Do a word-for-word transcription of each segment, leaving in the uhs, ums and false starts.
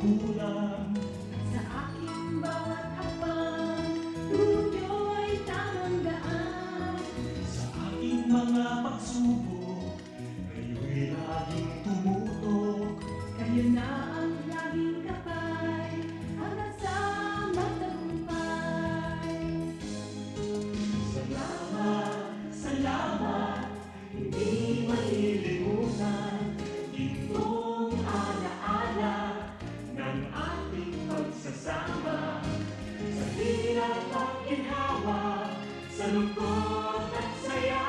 Kulang sa aking bawat hakbang, turo niyo'y tamang daan. Sa aking mga pagsubok, kayo'y laging tumutok. Kayo na ang laging gabay, hanggang sa magtagumpay. Salamat, salamat, hindi malilimutan itong alaala ng ating pagsasama. Sa hirap at ginhawa, sa lungkot at saya.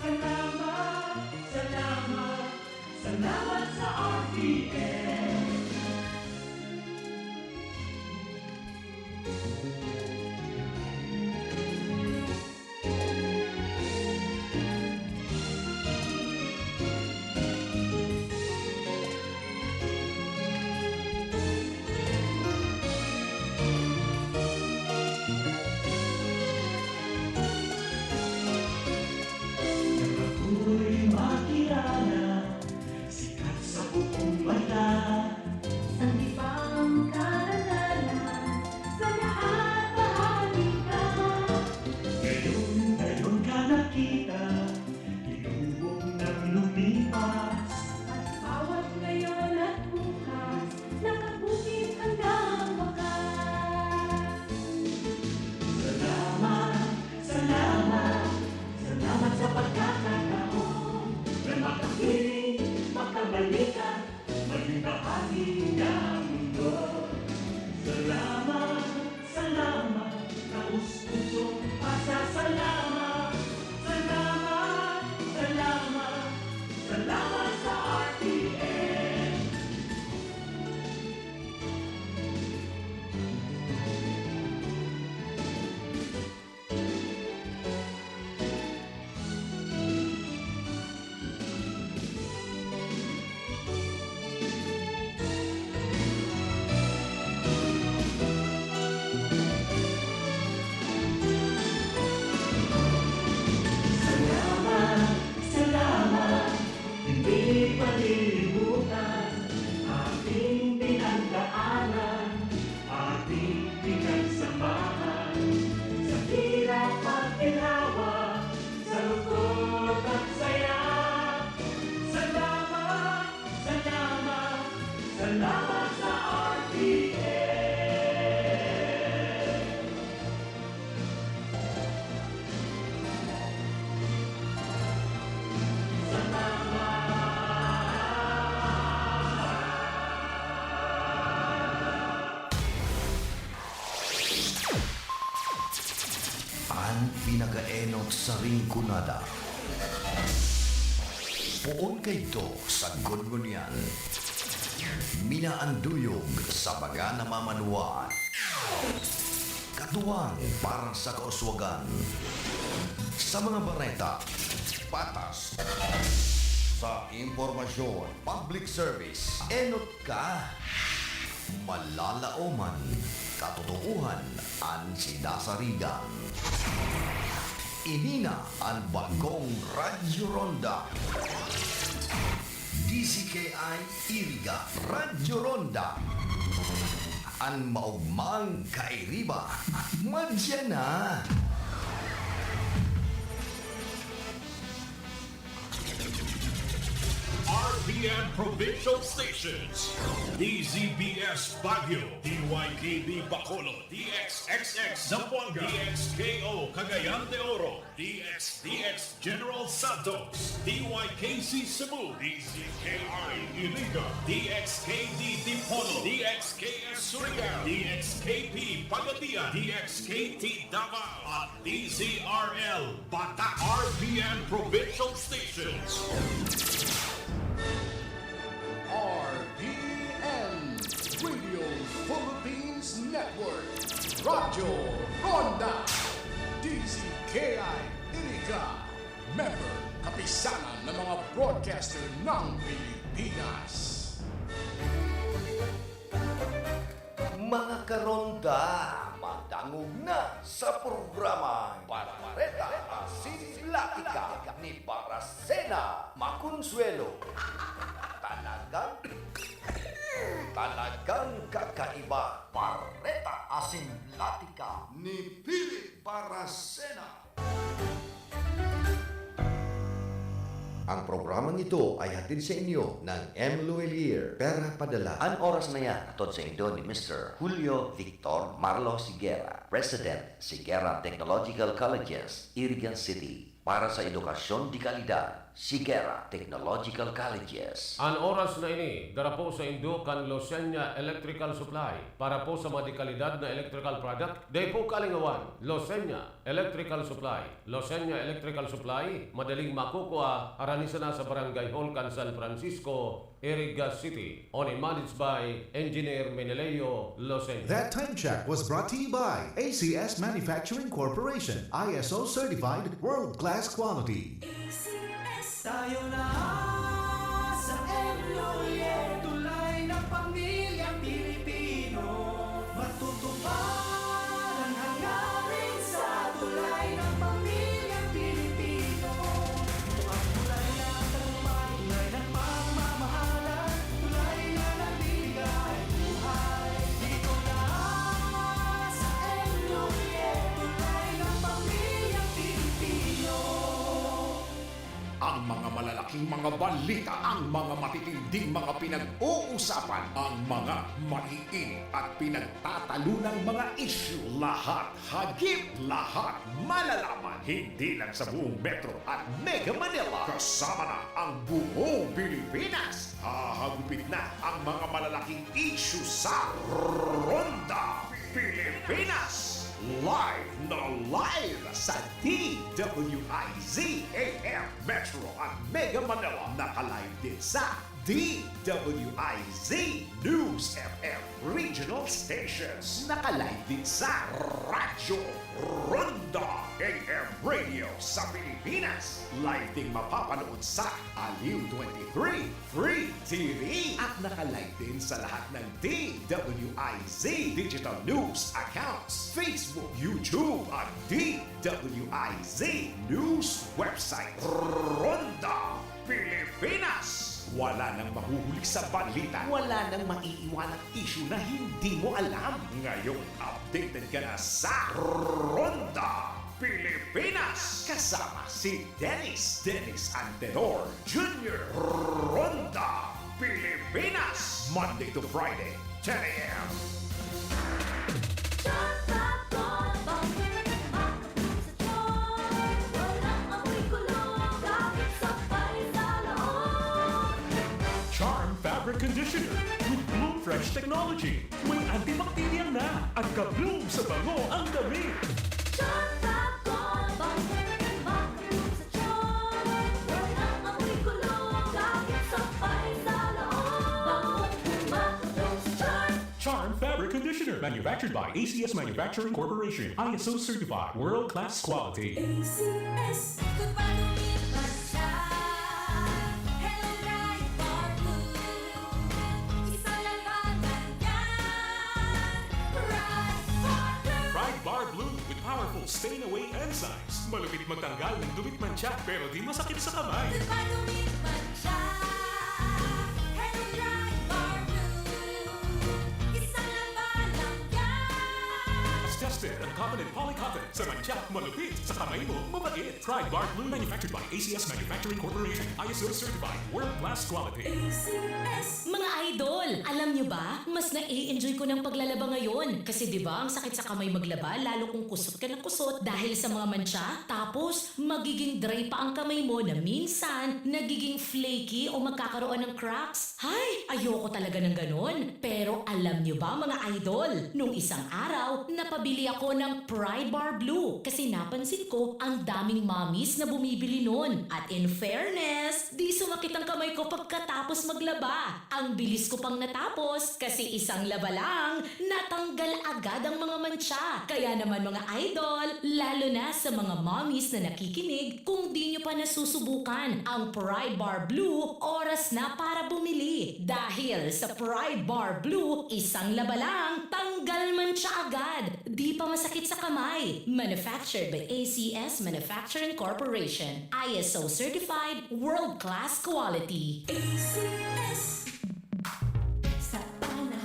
Salamat, salamat, salamat sa R T M. Nang ako'y makilala, sikat sa buong bansa. Sanggip ang karangalan, sa lahat bahagi ka. Ngayon, ngayon ka nakita, inubong nang lumipas. At bawat ngayon at bukas, nakabukid hanggang wakas. Salamat, salamat, salamat sa pagkakataon na makapiling, makabalikan, maging bahagi ng mundo. Salamat, salamat, taos-pusong pasasalamat. Salamat, salamat, salamat sa R T M. Salamat, salamat, hindi palilimutan ating pinagdaanan, ating pinagsamahan. Sa hirap at ginhawa, sa lungkot at saya. Salamat, salamat, salamat sa R T M. An pinakaenot sa Rinconada. Poon kaidto sa Gunggunian. Minaanduyog sa mga namamanwaan. Katuwang para sa kauswagan. Sa mga bareta, patas. Sa impormasyon, public service, enot ka. Malalaoman, katotoohan an sinasarigan. Ini na an bagong Radyo Ronda. D Z K I Iriga, Radyo Ronda. An maogmang kairiba, madya na. R P N Provincial Stations, D Z B S Baguio, D Y K B Bacolod, D X X X Zamboanga, D X K O Cagayan de Oro, D X D X General Santos, D Y K C Cebu, D Z K I Iriga, D X K D Dipolog, D X K S Surigao, D X K P Pagadian, D X K T Davao, at D Z R L Batak. R P N Provincial Stations. R P N Radio Philippines Network, Radyo Ronda, D Z K I Iriga, member Kapisanan ng mga Broadcaster ng Pilipinas. Mga karonda, madangog na sa programang Barbareta Asin Platika ni Baracena Maconsuelo. Talagang, Talagang kakaiba. Bareta asin platika ni Philip Baracena. Ang programang ito ay hatid sa inyo ng M Luelier, Pera Padala. An oras na yan, hatod sa indo ni Mister Julio Victor Marlo Sigera, President, Sigera Technological Colleges, Irigan City. Para sa edukasyon de kalidad, Sigera Technological Colleges. An oras na ini, dara po sa indo kan Losenya Electrical Supply. Para po sa mga de kalidad na electrical product, dai po kalingawan, Losenya Electrical Supply. Losenya Electrical Supply, madaling makukua, harani sana sa Barangay Hall kan San Francisco, Iriga City. Owned and managed by Engineer Meneleo Losenya. That time check was brought to you by A C S Manufacturing Corporation, I S O certified, world-class quality. A C S. Tayo na sa M Lhuillier, tulay ng pamilyang Pilipino. Matutupad ang hangarin sa tulay ng pamilyang Pilipino. Ito ang tulay ng tagumpay, tulay ng pagmamahalan, tulay na nagbibigay buhay. Dito na sa M Lhuillier, tulay ng pamilyang Pilipino. Ang mga malalaking mga balita, ang mga matitinding mga pinag-uusapan, ang mga maiinit at pinagtatalunang mga isyu, lahat hagip, lahat malalaman, hindi lang sa buong Metro at Mega Manila, kasama na ang buong Pilipinas. Hahagupit na ang mga malalaking isyu sa Ronda Pilipinas. Live na live sa D W I Z A M Metro at Mega Manila. Naka-live din sa D W I Z News F M Regional Stations. Naka-live din sa Radyo Ronda A M Radio sa Pilipinas. Live ding mapapanood sa Aliw twenty-three Free T V. At naka-live din sa lahat ng D W I Z Digital News accounts, Facebook, YouTube, at D W I Z News website. Ronda Pilipinas. Wala nang mahuhuli sa balita. Wala nang maiiwanang isyu na hindi mo alam. Ngayon, updated ka na sa Ronda Pilipinas. Kasama si Dennis, Dennis Antenor Junior. Ronda Pilipinas. Monday to Friday, ten a.m. Charm Fabric Conditioner with Bloom Fresh Technology. May antibacterial na at ka-bloom sa bango ang damit. Charm Fab Gold, bango na bango sa charm. Walang amoy kulog, kahit sampay sa loob. Bangong kumakabloom sa charm. Charm Fabric Conditioner, manufactured by A C S Manufacturing Corporation, I S O certified, world-class quality. A C S. Kung paano umiiwas siya, Hello Bright Bar Blue. Isa lang ba yan? Bright Bar Blue. Pride Bar Blue with powerful stain away enzymes. Malupit magtanggal ng dumi at mantsa, pero di masakit sa kamay. Kung paano umiiwas siya, Hello Bright Bar Blue. Isa lang ba lang yan? As tested on cotton and polycotton. Sa mantsa, malupit. Sa kamay mo, mabait. Pride Bar Blue, manufactured by A C S Manufacturing Corporation. I S O certified, world-class quality. A C S. Mga idol, alam nyo ba? Mas na-enjoy ko ng paglalaba ngayon. Kasi, di ba, ang sakit sa kamay maglaba, lalo kung kusot ka ng kusot dahil sa mga mantsa. Tapos, magiging dry pa ang kamay mo na minsan nagiging flaky o magkakaroon ng cracks. Hay! Ayoko talaga ng ganon. Pero alam nyo ba, mga idol, nung isang araw, napabili ako ng Pride Bar Blue kasi napansin ko ang daming mommies na bumibili nun. At in fairness, di sumakit ang kamay ko pagkatapos maglaba. Ang bilis ko pang natapos kasi isang laba lang, natanggal agad ang mga mantsa. Kaya naman, mga idol, lalo na sa mga mommies na nakikinig, kung di nyo pa nasusubukan ang Pride Bar Blue, oras na para bumili. Dahil sa Pride Bar Blue, isang laba lang, tanggal mantsa agad. Di pa masakit sa kamay. Manufactured by A C S Manufacturing Corporation. I S O certified, world-class quality. A C S. Sa panahon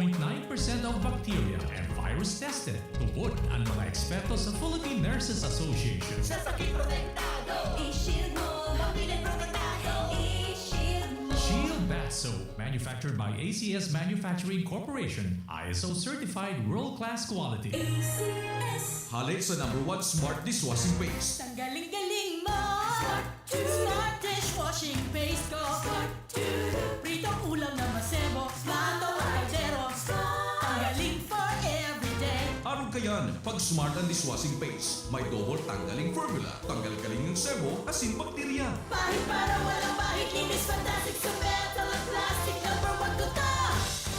ninety-nine percent of bacteria and virus tested. Tubod ang mga eksperto sa Philippine Nurses Association. Sa sakit protektado. I-shield mo. Pamilya protektado. I-shield mo. Shield Bath Soap, manufactured by A C S Manufacturing Corporation, I S O certified world-class quality. A C S. Hale sa number one smart dishwashing paste. Tanggaling-galing mo. Smart dishwashing paste ko. Pritong ulam na masebo. Plato at kaldero. Tanggaling for everyday. Arog kayan, pag smart ang dishwashing paste, may double tanggaling formula, tanggal-galing ng sebo, asin bakterya. Pahid para walang pahid. Linis fantastic sa metal at plastic. Number one ko to.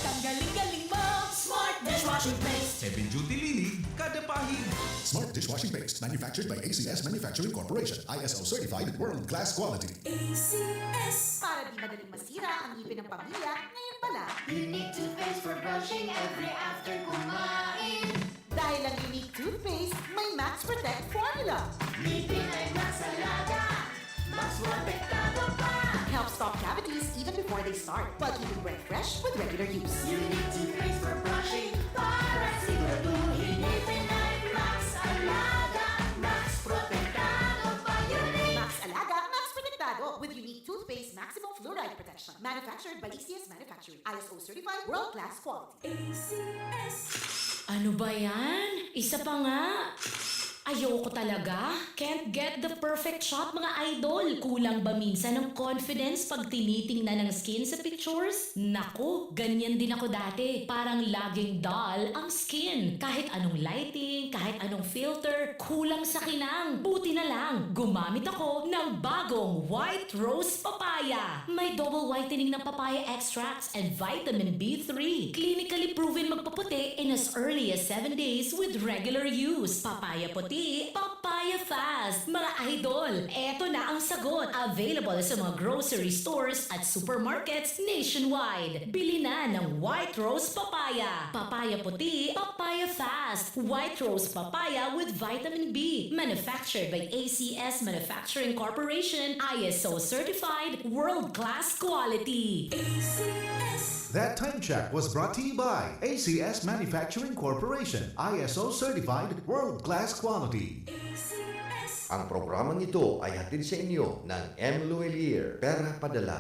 Tanggaling-galing mo. Smart dishwashing paste. Heavy duty linig, kada pahid. Smart dishwashing paste, manufactured by A C S Manufacturing Corporation, I S O certified, world-class quality. A C S. Para di madaling masira ang ngipin ng pamilya, ngayon pa lang. Unique toothpaste for brushing every after kumain. Dahil ang Unique Toothpaste may Max Protect Formula. Ngipin ay mas alaga, mas protektado pa. Helps stop cavities even before they start, while keeping breath fresh with regular use. Unique toothpaste for brushing para siguraduhin ngipin ay mas alaga, mas protektado pa. Unique! Max Alaga, Max Protektado with Unique Toothpaste Maximum Fluoride Protection. Manufactured by A C S Manufacturing. I S O certified, world-class quality. A C S. Ano ba yan? Isa pa nga! Ayoko talaga! Can't get the perfect shot, mga idol! Kulang ba minsan ang confidence pag tinitingnan ang skin sa pictures? Naku, ganyan din ako dati. Parang laging dull ang skin. Kahit anong lighting, kahit anong filter, kulang sa kinang. Buti na lang, gumamit ako ng bagong White Rose Papaya. May double whitening ng papaya extracts and vitamin B three. Clinically proven magpaputi in as early as seven days with regular use. Papaya puti, papaya fast. Mga idol, eto na ang sagot. Available sa mga grocery stores at supermarkets nationwide. Bili na ng White Rose Papaya. Papaya puti, papaya fast. White Rose Papaya with vitamin B. Manufactured by A C S Manufacturing Corporation. I S O certified. World-class quality. A C S. That time check was brought to you by A C S Manufacturing Corporation, I S O certified, world-class quality. A C S. Ang programang ito ay hatid sa inyo ng M. Luelier, Pera Padala.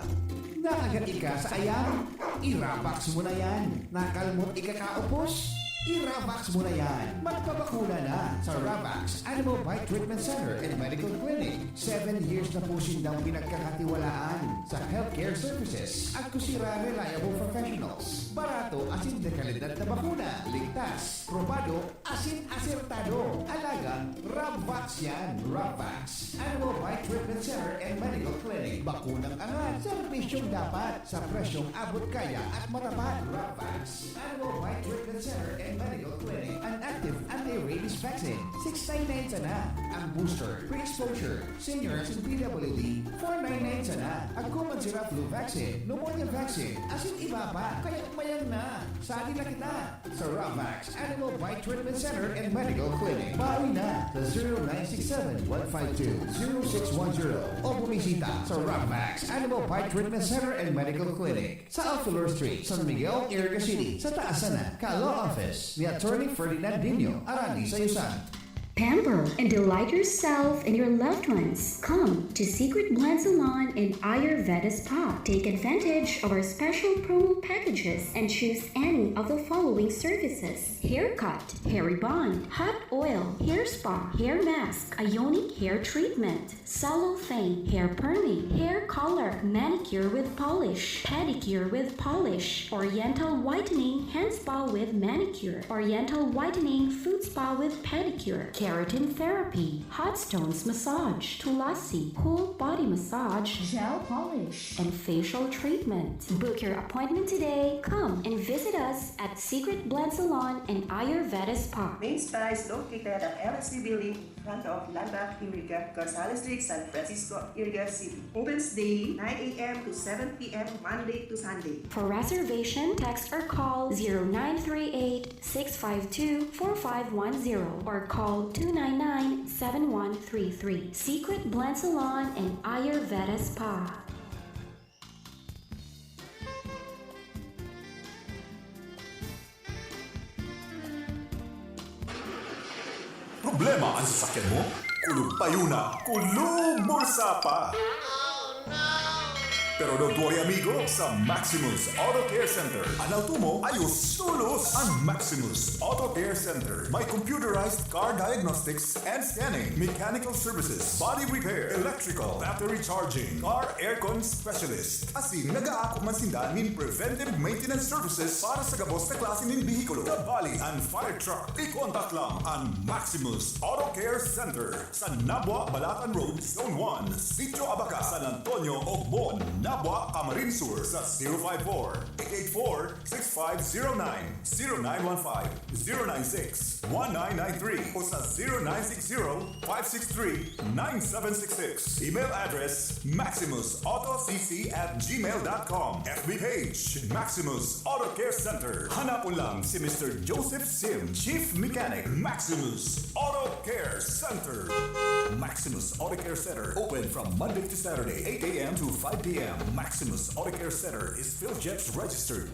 Naagat ika sa ayam? I-Ravax mo na yan. Nakalmot ika kaupos? I-Ravax mo na yan. Magpabakuna na sa Ravax Animal Bite Treatment Center and Medical Clinic. Seven years na po sindang pinagkakatiwalaan sa healthcare services at kusira reliable professionals. Barato asin de kalidad na bakuna. Ligtas, probado, asin asertado. Alagang Ravax yan. Ravax Animal Bite Treatment Center and Medical Clinic. Bakunang angat, serbisyong dapat, sa presyong abot kaya at matapat. Ravax Animal Bite Treatment Center and Medical Clinic. An active anti-rabies vaccine, six ninety-nine sana. Ang booster, pre-exposure, seniors and P W D, four ninety-nine sana. Agkuman sira flu vaccine, pneumonia vaccine, asin iba pa. Kaya mayang na. Sali na kita sa Ravax Animal Bite Treatment Center and Medical Clinic. Bawi na sa zero nine six seven, one five two, zero six one zero o bumisita sa Ravax Animal Bite Treatment Center and Medical Clinic sa Alcalor Street, San Miguel, Iriga City, sa taas sana ka Law Office ni Attorney Ferdinand Dino, Arani sa Yusan. Pamper and delight yourself and your loved ones. Come to Secret Blend Salon and Ayurveda Spa. Take advantage of our special promo packages and choose any of the following services: haircut, hair rebond, hot oil, hair spa, hair mask, ionic hair treatment, cellophane, hair perming, hair color, manicure with polish, pedicure with polish, oriental whitening, hand spa with manicure, oriental whitening, foot spa with pedicure, keratin therapy, hot stones massage, tulasi, cool body massage, gel polish, and facial treatment. Book your appointment today. Come and visit us at Secret Blend Salon and Ayurveda Spa. Main Spa is located at L S C Building in front of Landmark Iriga, Gonzales Street, San Francisco, Iriga City. Opens daily nine a.m. to seven p.m. Monday to Sunday. For reservation, text or call zero nine three eight, six five two, four five one zero or call two nine nine, seven one three three. Secret Blend Salon and Ayurveda Spa. Problema ang sasakyan mo? Kulog payo na, kulog bulsa pa! Pero don't worry, amigo, sa Maximus Auto Care Center, an alto mo, ayos tolos! An Maximus Auto Care Center may computerized car diagnostics and scanning, mechanical services, body repair, electrical, battery charging, car aircon specialist. Asin nag-aako man sinda nin preventive maintenance services para sa gabos na klase nin behikulo, kabali an fire truck. I-contact lang an Maximus Auto Care Center sa Nabua, Balatan Road, Zone one, Sitio Abaca, San Antonio, Ogbon, Nabua, Camarines Sur sa zero five four, eight eight four, six five zero nine, zero nine one five, zero nine six, one nine nine three o sa zero nine six zero, five six three, nine seven six six. Email address, maximus auto c c at gmail dot com. F B page, Maximus Auto Care Center. Hanapon lang si Mister Joseph Sim, Chief Mechanic, Maximus Auto Care Center. Maximus Auto Care Center, open from Monday to Saturday, eight a m to five p m. Maximus Auto Care Center is PhilGEPS registered.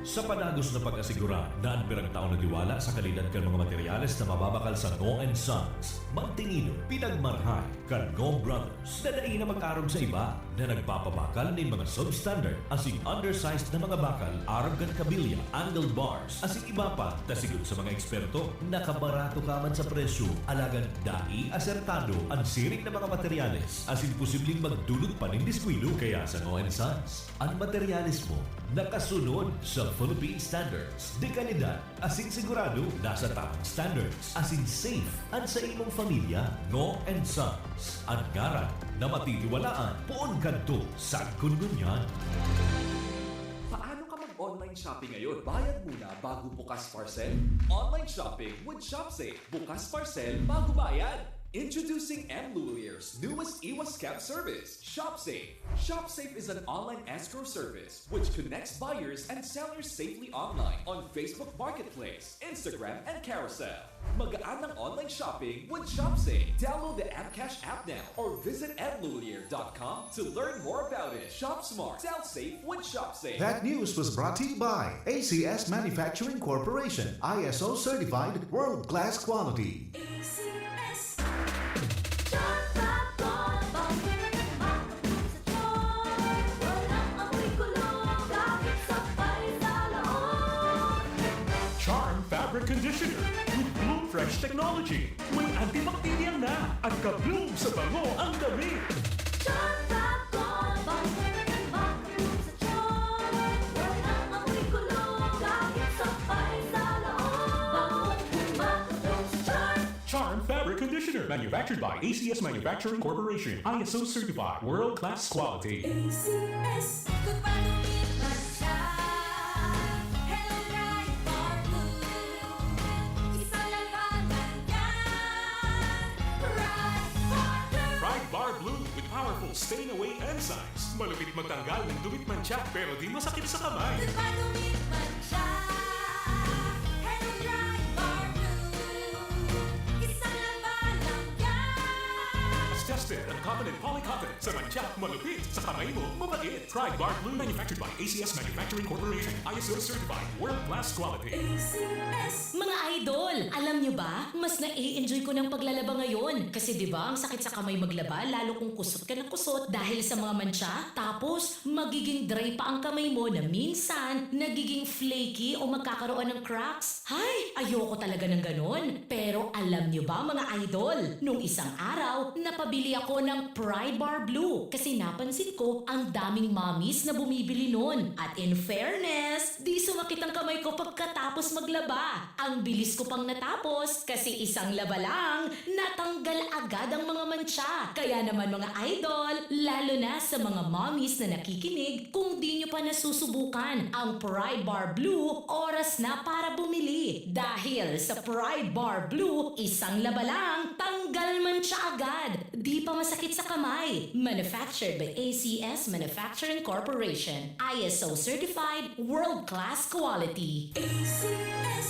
Sa padagos na pag-asigura na an pirang taon na tiwala sa kalidad kan mga materyales na mababakal sa Ngo and Sons, magtingido, pinagmarhay kan Ngo Brothers na dai na mag-arog sa iba, na nagpapabakal nin mga substandard asin undersized na mga bakal arog kan kabilya, angle bars, asin iba pa, ta sigon sa mga eksperto, nakabarato ka man sa presyo, alagad dai asertado an siring na mga materyales, asin posibleng magdulot pa nin diskuido. Kaya sa Ngo and Sons, an materyales mo nakasunod sa Philippine standards, de kalidad, asin sigurado nasa tamang standards, asin safe an sa imong pamilya. Ngo and Sons, an ngaran na matitiwalaan poon kadto sagkod ngunyan. Paano ka mag-online shopping ngayon? Bayad muna bago bukas parcel? Online shopping with ShopSafe. Bukas parcel bago bayad. Introducing M Lulier's newest iwas scam service, ShopSafe. ShopSafe is an online escrow service which connects buyers and sellers safely online on Facebook Marketplace, Instagram, and Carousel. Magaan ang online shopping with ShopSafe. Download the M Cash app now or visit M Lulier dot com to learn more about it. Shop smart, sell safe with ShopSafe. That news was brought to you by A C S Manufacturing Corporation, I S O certified, world-class quality. A C S. Charm Fab Gold, bangin makapul sa tiyan. Walang amoy kulog, kahit sa paisalaon. Charm Fabric Conditioner with Bloom Fresh Technology. May antibacterial na at ka-bloom sa bango ang damit. Charm Fab Gold, bangin makapul sa tiyan. Walang amoy kulog, kahit sa paisalaon. Bangong makapul sa tiyan. Charm Fabric Conditioner, manufactured by A C S Manufacturing Corporation, I S O certified, world-class quality. A C S. Kung panumit man siya, hello, Pride Bar Blue. Isa lang pangalan, Pride Bar Blue. Pride Bar Blue with powerful stain away enzymes. Malupit magtanggal ng dumi at mantsa, pero di masakit sa kamay. Kung panumit man siya, hello, Pride Bar Blue. Isa lang pangalan, Pride. Tested ang cotton and polycotton. Sa mantsa, malupit. Sa kamay mo, mabait. Pride Bar Blue, manufactured by A C S Manufacturing Corporation. I S O certified, world-class quality. A C S. Mga idol, alam nyo ba? Mas na-enjoy ko ng paglalaba ngayon. Kasi, di ba, ang sakit sa kamay maglaba, lalo kung kusot ka ng kusot dahil sa mga mantsa. Tapos, magiging dry pa ang kamay mo na minsan nagiging flaky o magkakaroon ng cracks. Hay, ayoko talaga ng ganon. Pero alam nyo ba, mga idol, nung isang araw, napabili ako ng Pride Bar Blue kasi napansin ko ang daming mommies na bumibili nun. At in fairness, di sumakit ang kamay ko pagkatapos maglaba. Ang bilis ko pang natapos kasi isang laba lang, natanggal agad ang mga mantsa. Kaya naman, mga idol, lalo na sa mga mommies na nakikinig, kung di nyo pa nasusubukan ang Pride Bar Blue, oras na para bumili. Dahil sa Pride Bar Blue, isang laba lang, tanggal mantsa agad. Di pa masakit sa kamay. Manufactured by A C S Manufacturing Corporation. I S O certified, world-class quality. A C S.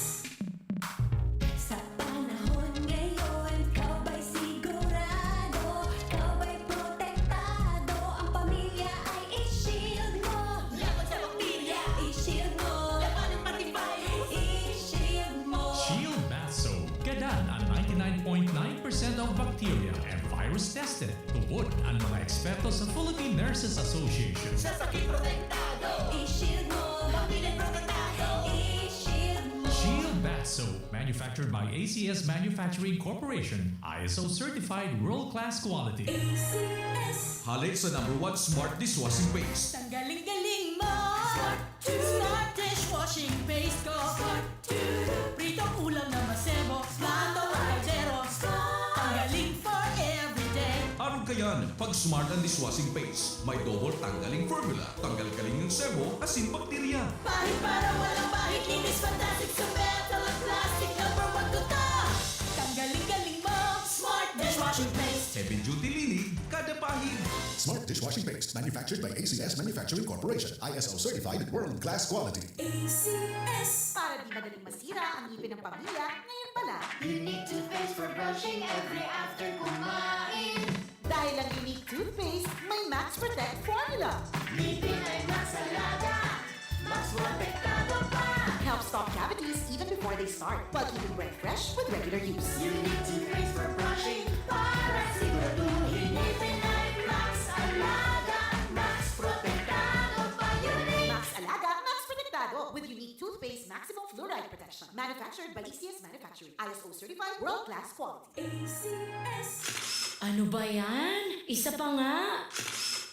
Sa panahon ngayon, ikaw ba'y sigurado? Ikaw ba'y protektado? Ang pamilya ay i-shield mo. Laban sa bakterya, i-shield mo. Labanan pati virus, i-shield mo. Shield Bath Soap. Gadan an ninety nine point nine percent of bacteria and virus tested. Tubod ang mga eksperto sa Philippine Nurses Association. Sa sakit protektado. I-shield mo. Pamilya protektado. I-shield mo. Shield Bath Soap, manufactured by A C S Manufacturing Corporation, I S O certified world-class quality. A C S. Halik sa number one smart dishwashing paste. Tanggaling-galing mo. Smart to. Smart dishwashing paste ko. Smart to. Pritong ulam na masebo. Plato o kaldero. Smart. Tanggaling for everyday. Arog kayan, pag smart ang dishwashing paste, may double tanggaling formula, tanggal kaling ng sebo, asin bakterya. Pahid para walang bahid. Linis fantastic sa metal at plastic. Number one ko to. Tanggaling-galing mo. Smart dishwashing paste. Heavy duty linig, kada pahid. Smart dishwashing paste, manufactured by A C S Manufacturing Corporation, I S O certified, world-class quality. A C S. Para di madaling masira ang ngipin ng pamilya, ngayon pa lang. Unique toothpaste for brushing every after kumain. Dahil ang Unique Toothpaste may Max Protect Formula. Ngipin ay Max Alaga. Max Protektado pa. Helps stop cavities even before they start, while keeping breath fresh with regular use. Unique toothpaste for brushing para siguraduhin ngipin ay Max Alaga. Max Protektado pa. Unique. Max Alaga, Max Protektado with Unique Toothpaste Maximum Fluoride Protection. Manufactured by A C S Manufacturing. I S O certified, world-class quality. A C S. Ano ba yan? Isa pa nga!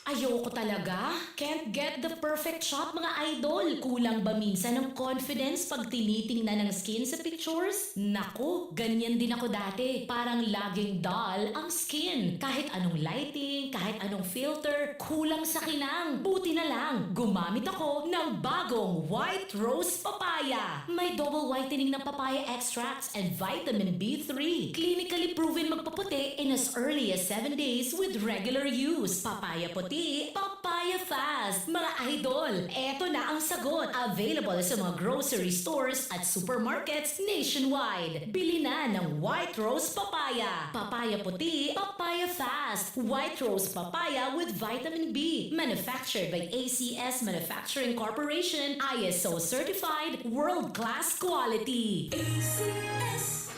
Ayoko talaga! Can't get the perfect shot, mga idol! Kulang ba minsan ang confidence pag tinitingnan ang skin sa pictures? Naku, ganyan din ako dati. Parang laging dull ang skin. Kahit anong lighting, kahit anong filter, kulang sa kinang. Buti na lang, gumamit ako ng bagong White Rose Papaya. May double whitening ng papaya extracts and vitamin B three. Clinically proven magpaputi in as early as seven days with regular use. Papaya puti, papaya fast. Mga idol, eto na ang sagot. Available sa mga grocery stores at supermarkets nationwide. Bili na ng White Rose Papaya. Papaya puti, papaya fast. White Rose Papaya with vitamin B. Manufactured by A C S Manufacturing Corporation. I S O certified. World class quality. A C S.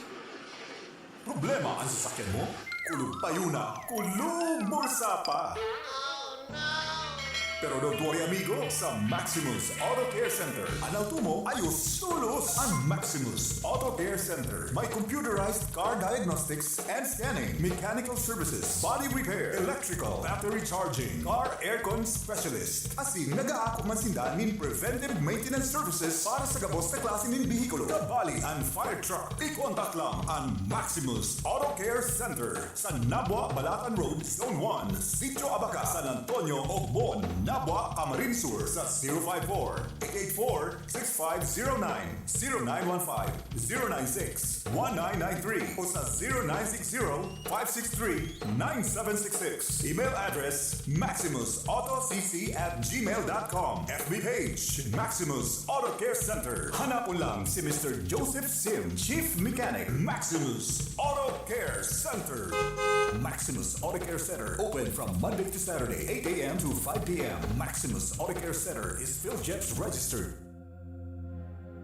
Problema ang sasakyan mo? Kulog payo na, kulog bulsa pa! Pero don't worry, amigo, sa Maximus Auto Care Center, an auto mo ayos tolos! An Maximus Auto Care Center may computerized car diagnostics and scanning, mechanical services, body repair, electrical, battery charging, car aircon specialist. Asin nagaako man sinda nin preventive maintenance services para sa gabos na klase nin behikulo, kabali an fire truck. I-contact lang an Maximus Auto Care Center sa Nabua, Balatan Road, Zone one, Sitio Abaca, San Antonio, Ogbon, Nabua, Camarines Sur sa zero five four, eight eight four, six five zero nine, zero nine one five, zero nine six, one nine nine three o sa zero nine six zero, five six three, nine seven six six. Email address, maximus auto c c at gmail dot com. F B page, Maximus Auto Care Center. Hanapon lang si Mister Joseph Sim, Chief Mechanic, Maximus Auto Care Center. Maximus Auto Care Center, open from Monday to Saturday, eight a.m. to five p.m. Maximus Auto Care Center is PhilGEPS registered.